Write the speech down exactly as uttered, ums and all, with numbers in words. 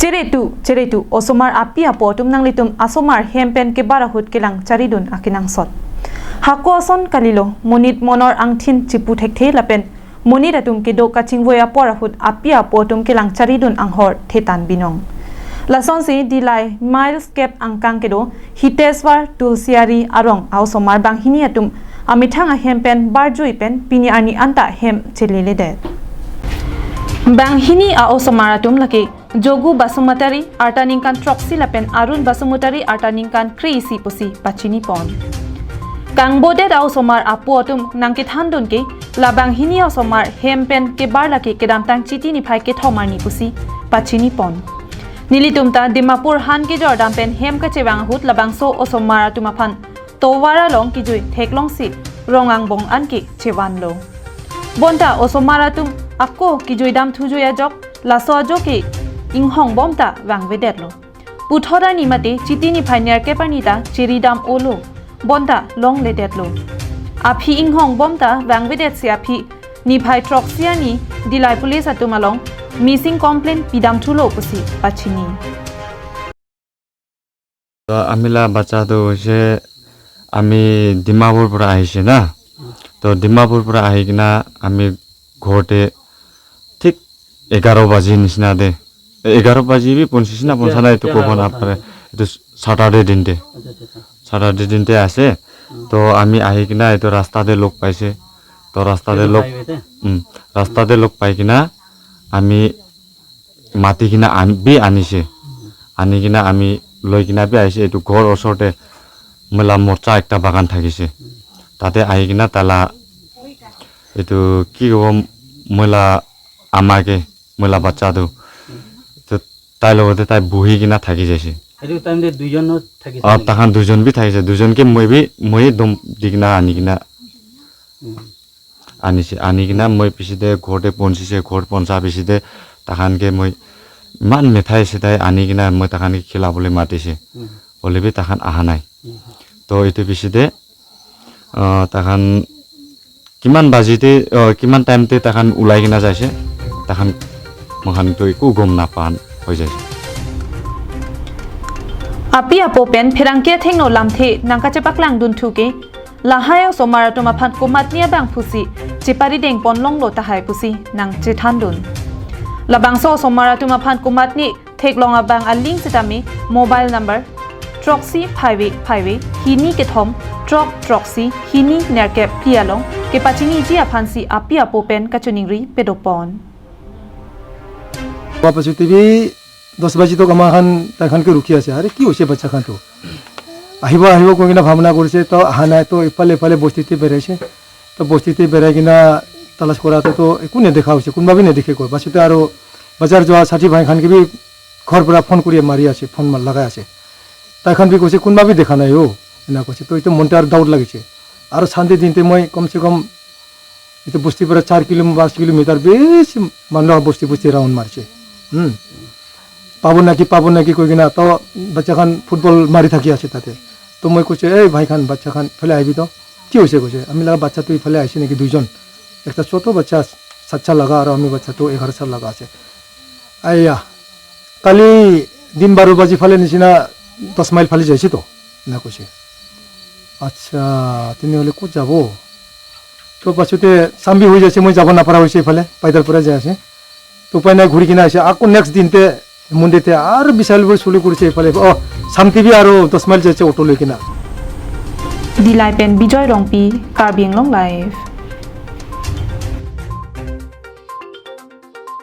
Cheretu, cheretu, osomar api apo atum nanglitum asomar hem pen kebar ahut kelang charidun akenangsot. Hako ason kalilo, monit monor angthin chipu thekthe lapen monit atum kedo kachingvoi apor ahut api apo atum kelang charidun anghor thetan binong. Lasonsi Dillai Miles kep angkang kedo Hiteswar Tulsiari arong a-osomar banghini atum amethang ahem pen barjui pen pini arni anta hem cheleledet. Banghini a-osomar atum lake Jogu Basumatary arta ningkan throksi lapen Arun Basumatary arta ningkan kre-isi pusi pachini pon. Kangbodet a-osomar apo atum nangkethandun ke labang hini osomar hem pen kebar lake kedamtang Chiti niphai kethom arni pusi pachini pon. Nelitum ta Dimapur han kejor dam pen hem kachevang ahut labangso osomar atum aphan tovar along kejui theklongsi rong angbong anke chevanlo. Bonta osomar atum ako kejui dam thujui ajok, laso ajok ke inghong bom ta vangvedetlo. Puthot arni mate Chiti niphai nerkep arni ta chiri dam olo, bonta longledetlo. Aphi inghong bom ta vangvedetsi aphi niphai throksi arni Dillai police atum along missing complaint pidam thulo pusi pachini. তো আমি লা বাচ্চাটো হৈছে আমি ডিমাপুৰ পৰা আহিছে না। তো ডিমাপুৰ পৰা আহি কিনা আমি ঘৰতে ঠিক এঘাৰ বাজি নিচিনা দে। এ, এঘাৰ বাজি বি পঞ্চিছ না পঞ্চা নাই, এইটো ক'ব নাপাৰে। এইটো চাটাৰডে দিনতে, চাটাৰডে দিনতে আছে। তো আমি আহি কিনা এইটো ৰাস্তাতে লগ পাইছে। তো ৰাস্তাতে লগ উম, ৰাস্তাতে লগ পাই কিনা আমি মাতি কিনা আন- বি আনিছে। আনি কিনা আমি লৈ কিনা বি আহিছে। এইটো ঘৰ ওচৰতে মেলা মৰ্চা একটা বাগান থাকিছে। তাতে আহি কিনা তালা এইটো কি ক'ব, মেলা আমাকে মেলা বাচ্চাটো তো তাইৰ লগতে তাই বহি কিনা থাকি যাইছে। সেইটো টাইমতে দুইজনো থাকিছে অ, নেকি? তাহান দুজন বি থাকিছে। দুজনকে মই বি মই দম দি কিনা আনি কিনা উম। আনিছে। আনি কিনা মই পিছতে ঘৰতে পঞ্চিছে। ঘৰত পঞ্চা পিছতে তাহানকে মই ইমান মেঠাই চেঠাই আনি কিনা মই তাহানকে খেলাবলৈ মাতিছে। উম। হ'লে বি তাহান অহা নাই। উম। তো এইটো পিছতে আহ, তাহান কিমান বাজিতে আহ, কিমান টাইমতে তাহান ওলাই কিনা যাইছে, তাহান মহানতো একো গম নাপান হৈ যাইছে। Api apo pen pherangke athengno lamthe nangkachepaklangdun thuke, lahai osomar atum aphan komatne abang pusi cheparideng ponlonglo tahai pusi nangchethandun. Labangso osomar atum aphan komatne theklong abang aling sitame mobile number throksi phaive phaive hini kethom throk throksi hini nerkep phli along kepachiniji aphansi api apo pen kachiningri pedopon. Bapak Suti bi দহ বাজি তো আমাৰ খান তাইখানকে ৰখি আছে। আৰে কি হৈছে বাচ্চাখানটো? আহিব আহিব কৈ কিনে ভাৱনা কৰিছে, তো অহা নাই। তো ইফালে ইফালে বস্তিতে বেৰাইছে। তো বস্তিতে বেৰাই কিনে তালাচ কৰাতে তো একো নেদেখা হৈছে, কোনোবা বি নেদেখে কয়। বাছতে আৰু বজাৰ যোৱা সাথী ভাইখানকে বি ঘৰ পৰা ফোন কৰি মাৰি আছে, ফোন মাৰ লগাই আছে। তাইখান বি কৈছে কোনোবা বি দেখা নাই অ', এনে কৈছে। তো এইটো মনতে আৰু ডাউট লাগিছে। আৰু চানডে দিনতে মই কমচে কম এইটো বস্তিৰ পৰা চাৰি কিলো পাঁচ কিলোমিটাৰ বেছি মানুহ বস্তি বস্তি ৰাউণ্ড মাৰিছে। হুম। পাব নেকি পাব নেকি কৈ কিনে তো বাচ্চাখান ফুটবল মাৰি থাকি আছে তাতে। তো মই কৈছো, এই ভাইখান, বাচ্চাখান ইফালে আহিবি তো। কি হৈছে কৈছে, আমি লগা বাচ্চাটো ইফালে আহিছে নেকি দুইজন, একটা ছোট বাচ্চা সাত সাল লগা আৰু আমি বাচ্চাটো এঘাৰ সাল লগা আছে। আইয়া, কালি দিন বাৰ বাজি ফালে নিচিনা দহ মাইল ফালে যাইছে তো, না কৈছে। আচ্ছা, তেনেহ'লে ক'ত যাব? তো পাছতে চাম্বি হৈ যাইছে, মই যাব নাপাৰা হৈছে ইফালে, পাইদাৰ পৰা যাই আছে। তো উপায় নাই, ঘূৰি কিনে আহিছে। আকৌ নেক্সট দিনতে মন্দিৰতে আৰু বিচাৰিব চুলি কৰিছে ইফালে। অ, চাম টিভি আৰু দহ মাইল যাইছে অটো লৈ কিনে। Dillai pen Bijoy Rongpi, Karbi Anglong Live.